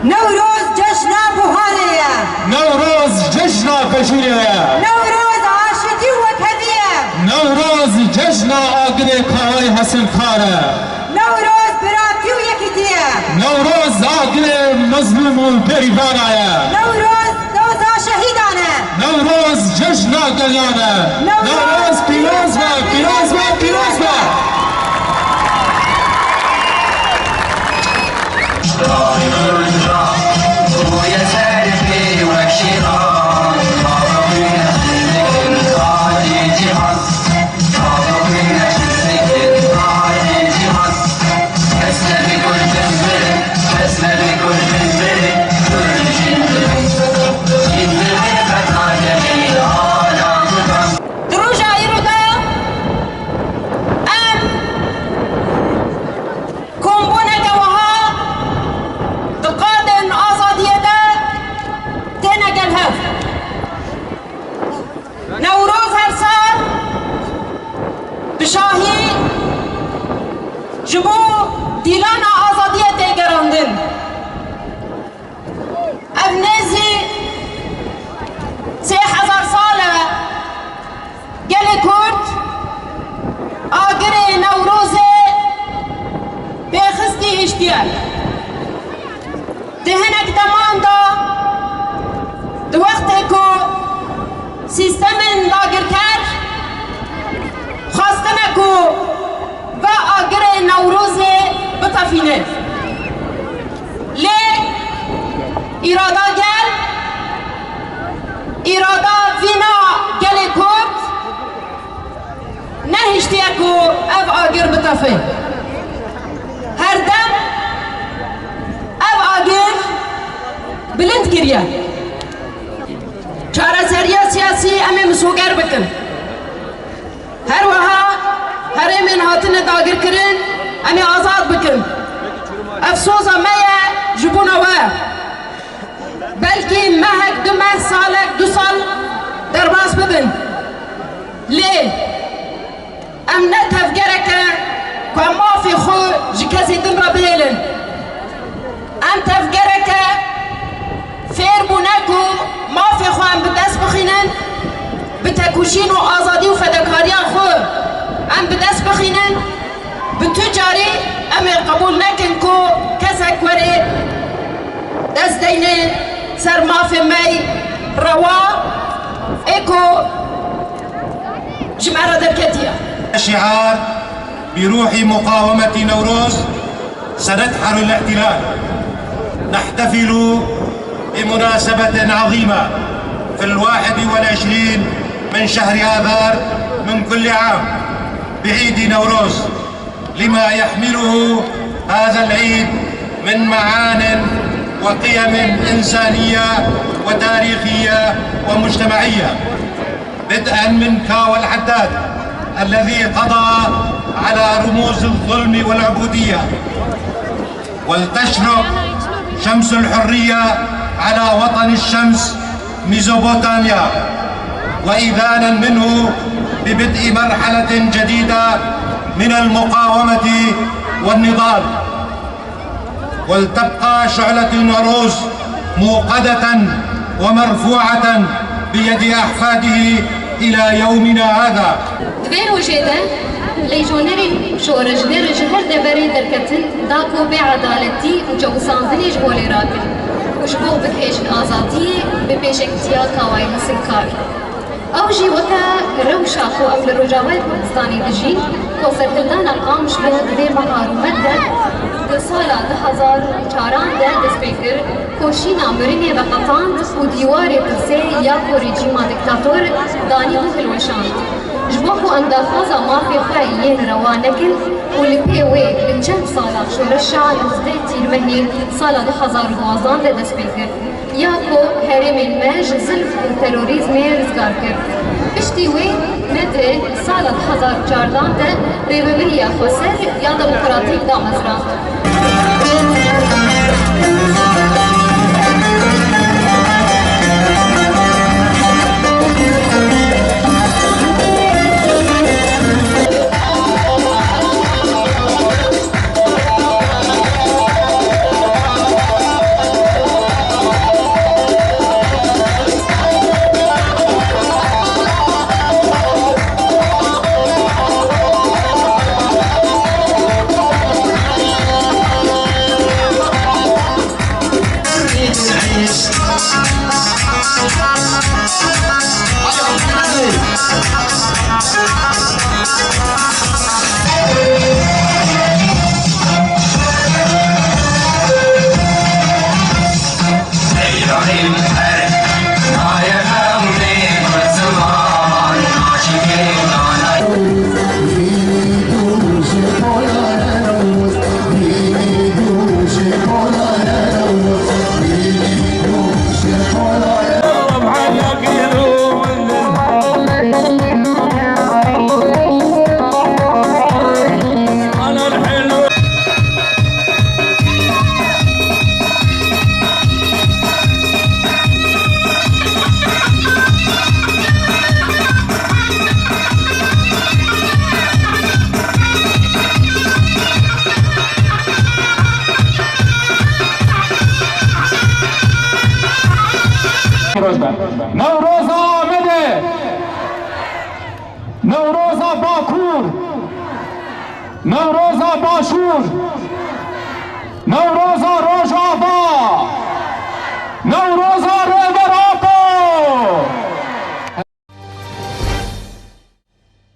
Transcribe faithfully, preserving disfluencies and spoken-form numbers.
Newroz cejna buharê ye. Newroz cejna pejûrê ye. Newroz aşitî û wekhevî ye. Newroz cejna agirê Kawayê Hesinkar e. Newroz biratî û yekîtî ye. Newroz agirê mezlûm û berîvana ye. Newroz doza şehîdan e. Newroz cejna geliyan e. Newroz pîroz be, pîroz be, pîroz be. Di roja îro de em kombûneke wiha di qadên azadiyê de têne gel hev. Newroz her sal bi şahî ji bo dîlana azadiyê tê gerandin. Ev nêzî sê hezar sal e gelê Kurd agirê Newrozê pêxistî hiştiye. Di hinek deman de, di wextê ku sîstemên dagirker xwestine ku ve agirê Newrozê bitefîne, lê îrada gel, îrada vîna gelê Kurd, nehiştiye ku ev agir bitefe. Her dem ev agir bilind kiriye. Çareseriya siyasî em ê misoger bikin. Her wiha herêmên hatine dagirkirin em ê azad bikin. Ev soza me ye ji bona we. Belkî mehek, du meh, salek, du sal derbas bibin. Lê em ne tevgerek e ku em mafê xwe ji kesê din re bihêlin. Em tevgerek e fêr bûne ku mafê xwe em bi dest bixînin, bi tekoşîn û azadî û fedakariya xwe em bi dest bixînin. Bi tu carî em ê qebûl nekin ku kesek were dest deyne ser mafê me rewa ê ku ji me re derketiye. شعار بروح مقاومة نوروز سندحر الاحتلال. نحتفل بمناسبة عظيمة في الواحد والعشرين من شهر آذار من كل عام بعيد نوروز، لما يحمله هذا العيد من معان وقيم إنسانية وتاريخية ومجتمعية، بدءا من كاوى الحداد الذي قضى على رموز الظلم والعبودية، ولتشرق شمس الحرية على وطن الشمس ميزوبوتاميا، وإذانا منه ببدء مرحلة جديدة من المقاومة والنضال، ولتبقى شعلة نوروز موقدة ومرفوعة بيد أحفاده إلى يومنا هذا. Di vê rojê de lêjonêrên şoreşger ji her deverê derketin da ku bêedaletî û çewisandinê ji holê rakin û ji bo bigihêjin azadiyê bi pêşengtiya Kawayê Hesinkar. Ew jî weke rewşa ku em li Rojavayê Kurdistanê dijîn, ku serhildana Qamişlo di vê meha rûmet de di sala du hezar û çaran de dest pê kir, ku şîna mirinê veqetand û dîwarê tirsê ya ku rejîma diktator danî û hilweşand. Ji bo ku em daxwaza mafê xwe yên rewa nekin û li pê wê bi çend sala şoreşa nozdeh Tîrmehê sala du hezar û duwazdeh de dest pê kir, ya ku herêmên me ji zilm û terorîzmê rizgar kir. Piştî wê me di sala du hezar û çardeh de rêvebiriya xweser ya demokratîk damezrand. Newroza Amedê, Newroza Bakur, Newroza Başûr, Newroza Roja